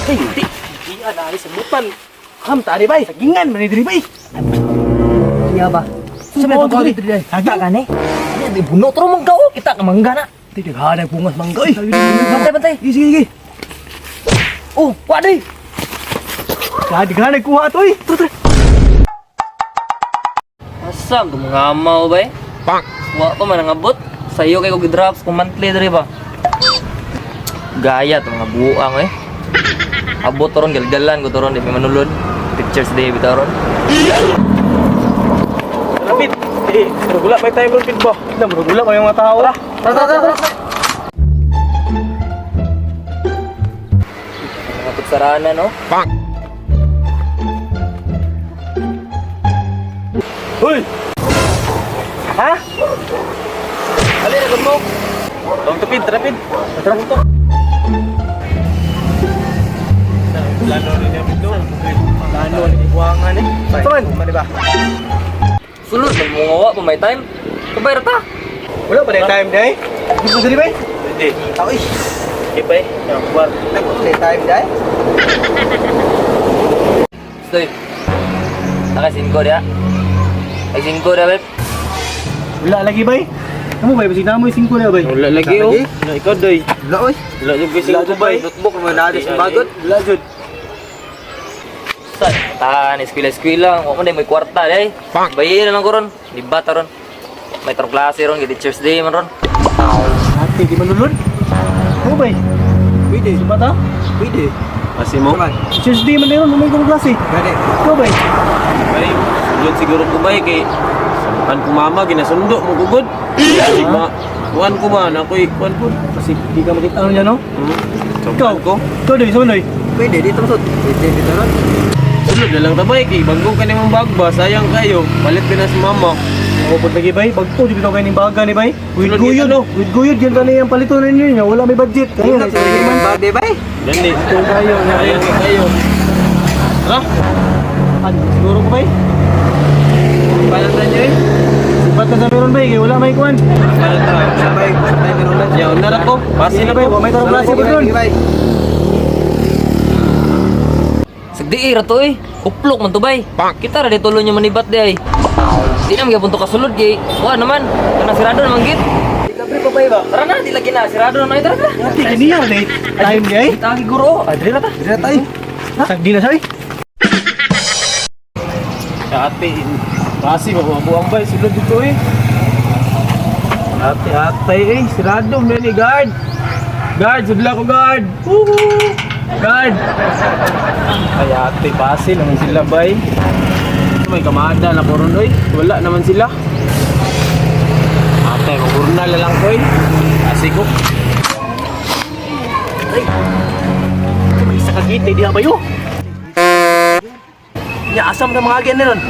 Hey, di. Di ana sa butan. Kam tari bay, sagingan man diri bay. Iya ba? Sa may pagkawit diri. Kita ka ni. Ano di buno tro mangga oh, kita ka mangga na. Di daghan ang bungas mangga oy. Bantay bantay. Sige sige sige. Oh, wa di. Daghan ang kuha to oy. Tara tara. Asam to mga amaw bay. Pak. Wa pa man ang abot. Sayo kay ko gidrops kung monthly diri ba. Gaya to mga buang eh. Abot ron galgalan ko to ron di may manulod. Pictures day bitaw ron. Rapid. Eh, murag wala pa tayo rapid ba? Na murag wala pa yung mga tao. Tara tara tara. Mga kutsarana no. Hoy. Ha? Ali na gud mo. Tong tupid, tara pid. Tara to. Plano ni niya pid. Plano ni buwangan eh. Saan? Man ba? Sulod man mo nga wa pa may time. Kabay ra ta. Wala pa na time day. Gusto diri bay? Hindi. Tao eh. Di bay. War. Wala time dai. Stoy. Naka 5 dia. Ay 5 dia, beb. Wala lagi bay. Kamu bay basig na mo yung 5 na bay. Wala lagi oh. Na ikaw doy. Wala oy. Wala jud kay singko bay. Notebook mo na sa bagot. Wala jud. Sa tahan, eskwela-eskwela, wa man day may kwarta day. Bayi na lang ko ron. Di bata ron. May tarong klase ron, kay Teacher's Day man ron. Ate di manulod. Kamu bay. Pwede. Di bata? Pwede. Kasi mo. Tuesday man ron, may kong klase. Gani. Ikaw bay. Bay, sulod siguro ko bay kay sampan ko mama ginasundo mo gugod. Kasi ma kuan ko man ako'y kuan ko. Kasi di ka makita ano niya no? Sampan ko. Ikaw doy, sa doy. Pwede dito sud. Pwede dito ron. Sulod na lang ta bay kay bagong ka nimong bag ba sayang kayo. Palit ka na si mama. Ako pud lagi bay, bagto di bitaw kay ning baga ni bay. With Sulod guyod kita, no, with guyod gyud kani ang palito na ninyo, wala may budget. Kaya Wala na sige man. man bag bay. Gani. Ito kayo na Sayang kayo. Tara. Ano, siguro ko bay. Palit na niyo eh. Sibat na sa meron bay, kay wala may kuan. Palit na. Sabay, sabay meron lang. Yaw na ra ko. Pasi na Sige, bay, ko. wa may tarong klase pud ron. Sige, bay. Sagdi ra to eh. Uplok man to bay. Kita ra di tulo niya manibat di ay. Di na magyapon to kasulod kay wa naman. Kana sirado naman git. Di ka pre pa bay ba? Tara na, di lagi na sirado naman ay tara tara. Ate kaniya day. Time day. Kita guro. Adre ra ta. Dire tayo. Sagdi na say. Ate, kasi mabuang bay sulod dito eh. Ate, ate eh, sirado man ni guard. Guard, sudla ko guard. Woohoo! Guard. Ay ate, pasi naman sila bay. May kamada na koron oy. Wala naman sila. Ate, magurnal na lang ko eh. Kasi ko. May isa ka gate diha bayo. Nya asam na mga agyan na ron.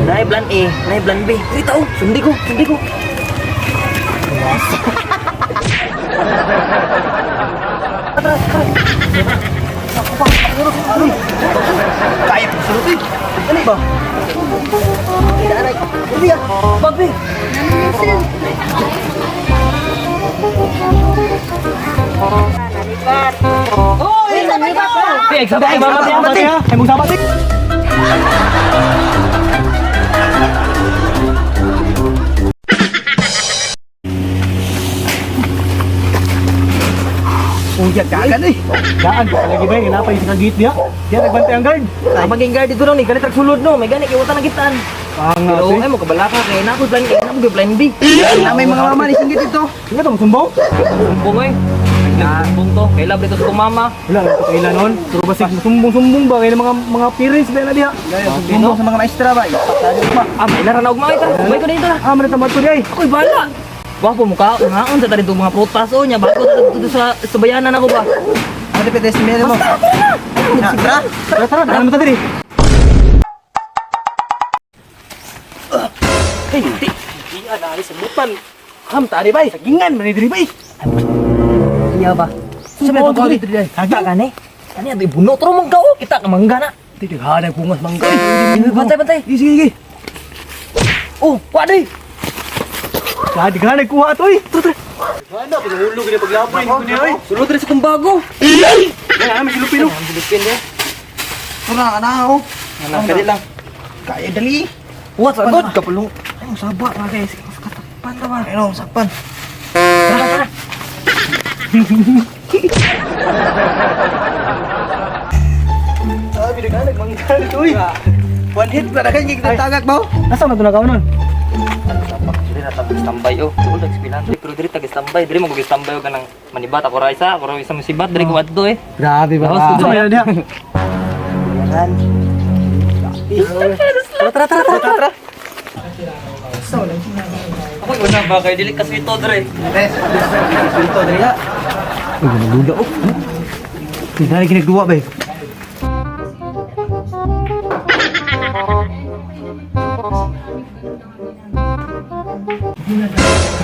Naay plan A, naay plan B. Diri tao, sundi ko, sundi ko. Kaya pa sulod eh. Ano ba? Diri ah. Bag B. Hoy, sabat ko! Sabat ha. Ay mong sabat eh. Uya dagan eh. Daan pa lagi bay, napay sa gate diha. Diha nagbantay ang guard. Ang maging guard dito ron, eh, ganit sulod no, may gani kay wala na gitan. Ang Pero ate. ay mo kabala ka kay na ako plan A, na ako plan B. Na may mga mama ni singgit dito. Nga to sumbaw? Sumbong eh. Sumbong to. Kay lab dito sa kong mama. Wala na ito kailan nun. Pero basig sumbong-sumbong ba kay mga mga parents ba na diha? Sumbong sa mga maestra bay. Ah, may lara na og mga ita. May ko dito na. Ah, man tamad ko di ay. Ako'y bala. Wapo mo ka, ngaon sa dito mga prutas o nya bago dito sa bayanan ako ba. Ano pa test mo? Tara. Tara tara, daan mo ta diri. Hey, di. Di ana sa butan. Kam tari bay, sagingan man diri bay. Iya ba? Sa may pagkawit diri. Kita ka ni. Ani ato ibuno tro mangga oh, kita ka mangga na. Di daghan ang bungas mangga. Bantay bantay. Sige sige sige. Oh, wa di. Daghan ang kuha to oy. Tara tara. Daghan na paghulo gid paglapoy ko niya oy. Sulod diri sa kong bago. Ay, may silupin oh. Silupin eh. Tara na oh. Ana, kali lang. Kaya dali. What Sagot kapulo. Ay, saba pa guys. Katapan ta ba? Ay, no, sapan. Tara, tara. Sabi na nagmanggal ito eh. One hit pa na kayo, tagak ba? Nasa man to nagaw nun? Diri na tag standby oh. Tuol tag spilante pero diri tag standby. Diri mo standby og kanang manibat ako ra isa, ako ra isa musibat diri ko adto eh. Grabe ba? Sa may diha. Tara tara tara tara. Tara. Ako una ba kay dili kasi ito dre. Ito, dali ha. Uy, naguda oh. Hindi na ginagduwa ba eh.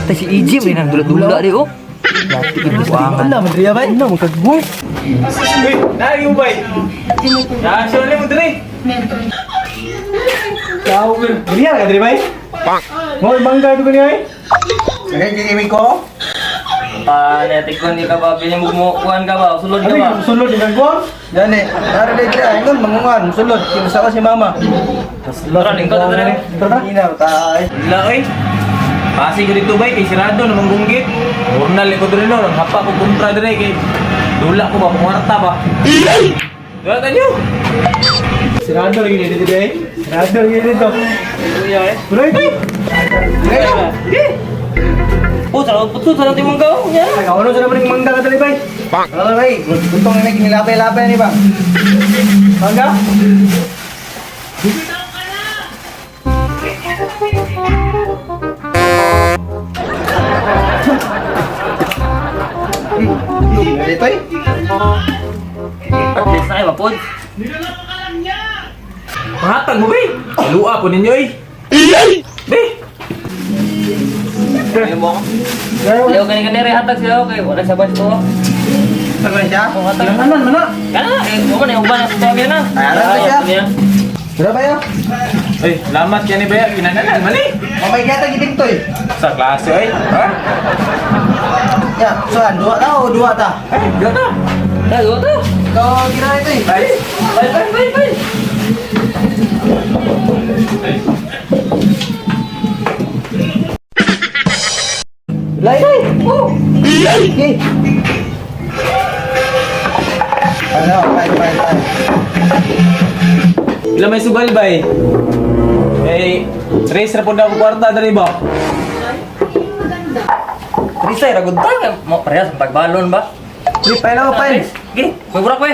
Tay si EJ may nang dula-dula di oh. Buangan. Ano man diri ba? Ano man kagbuang? Uy, nari mo bay. Ya, sure mo diri. Tao ko. Diri ka diri bay? Pak. Mo mangga ko niya eh. Lagay kay ko. Pa, netikon ni ka ba bini mo kuan ka ba? Sulod ka ba? Ano sulod ni kagbuang? Yan eh. Tara dali dali. Ingon mangungan, sulod. Kinusa ko si mama. Tara, lingkod na dere. Tara. Ina, tay. Wala oy. Pasi ko dito bay kay sirado namang gunggit. Murnal ko diri no, hapa ko kontra diri kay dula ko ba pangwarta ba. Dula tanyo. Sirado lagi dito diri. Sirado lagi dito. Bro, ito. Oh, sarap puto, sarap yung mangga oh. Nya. Ay, ano sa naman yung mangga ka dali bay? Wala bay. Guntong na kinilapay-lapay ni ba? Mangga? Dito eh. Please na kayo mapod. Pangatag mo bay. Lua po ninyo eh. Bay. Ayaw mo ako. Ayaw gani gani re hatag siya okay. Wala sa bus ko. Tara siya. Oh, hatag. Anan man na. Kana, eh, mo na uban sa tabi na. Ay, alam na siya. Niya. Tara ba ya? Ay, lamat yan ni bay. Kinanalan mali. Mamay gata gibing to eh. Sa klase oy. Ha? Ya, saan? Dua ta o dua ta? Ay, dula ta. Dah, go tu. Ikaw gira ito eh. Bay. Bye bye bye bye. Lay. Oh. Okay. Ano, kain, kain, kain. Pila may sugal bay? Eh, race ra pud ako kwarta diri ba? Trisay ra gud ta. Mo parehas ang pagbalon ba? Di, pail ako, pail. Gi, may burak we.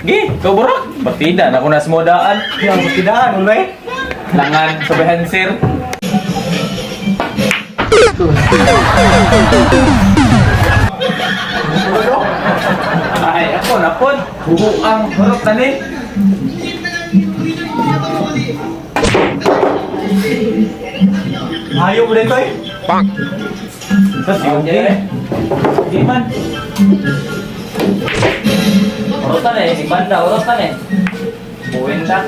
Gi, ikaw burak. Batida na ko na smodaan. Yang tidaan ulay. Langan sa behansir. Ay, ako napod. Buhuang hurot na ni. Ayo mo dito eh. Sa siyong Di man. Urutan eh, si banda urutan eh. Buwin ta.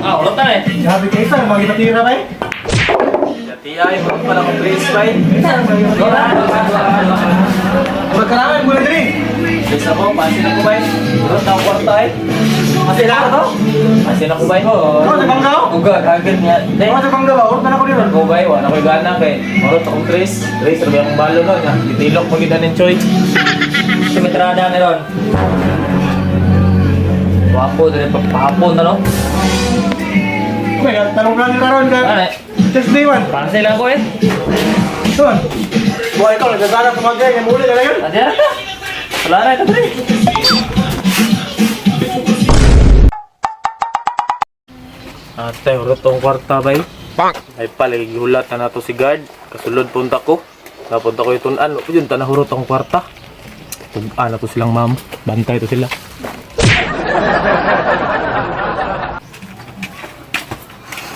Ah, urutan eh. Grabe kay isa, mga gitira bay. Dati ay, hurot pa na ko please bay. Magkarangan mo na diri. Please ako, pasin ako bay. Hurot na ako kwarta ay. Masila ka to? Pasin ako bay. Oo. Ano sa bangga? Uga, kagad nga. Day. Ano sa bangga ba? Urot na ako dito. Ako bay, wala ko'y gana kay. Hurot akong tres. Tres, sabi akong balo no. Nga, Gitilok mo gid ng choy. Si Metrada ni ron. Wapo, dali pa pahapon na no. Okay, tanong lang nila ron ka. Ano eh? Just day one. Pansin lang ko eh. Son. Buhay ikaw, nagdadala sa mga ganyan. Muli na yun. Adi na ta. Wala na ito dali. Ate, hurot akong kwarta bay. Ay pala, gihulat na nato si guard. Kasulod punta ko. Napunta ko yung tunan. Yun, tanahurot akong kwarta. Tugan na to silang ma'am. Bantay to sila.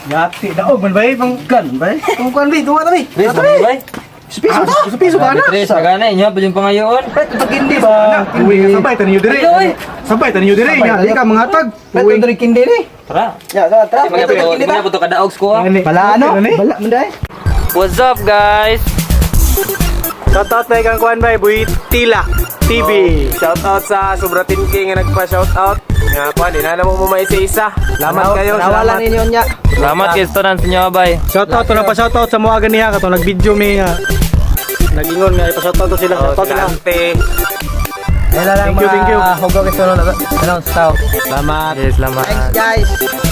Yati, daog man bay. Pang Kan, bay. Tungkuan, bay. Tunga ta, bay. Tris, Tunga ta, bay. bay. Piso ta. Piso ba na? Tris, magana inyo pa yung pangayoon. Pet, ito kindi ba? Uwi ka sabay, taninyo dire. Ay, oy. Sabay, taninyo dire. Sabay, Nga, di ka mangatag. Pet, Uwi. ito kindi ni. Tara. Ya, tara, tara. Mga Pet, ito puto, kindi ta. mga puto kadaog ko ah. Ano? Bala, ano? Ano? Bala, manday. What's up guys? Shoutout na ikang kuan bay, Buy Tila TV. Shout out sa Sobratin King nga nagpa shout out. Nga kuan, di na mo mo isa-isa. Salamat kayo. Nawala Salamat. ninyo niya. Salamat kay tanan sa inyo bay. Shoutout to na pa shoutout sa mga ganiha katong nag-video mi nga. Nagingon nga ipa-shoutout to sila. Oh, Shoutout sila sila. ante. Ayun na lang Thank you, mga thank you. hugaw kay sunod. Ano, tao. Salamat. Yes, salamat. Thanks guys.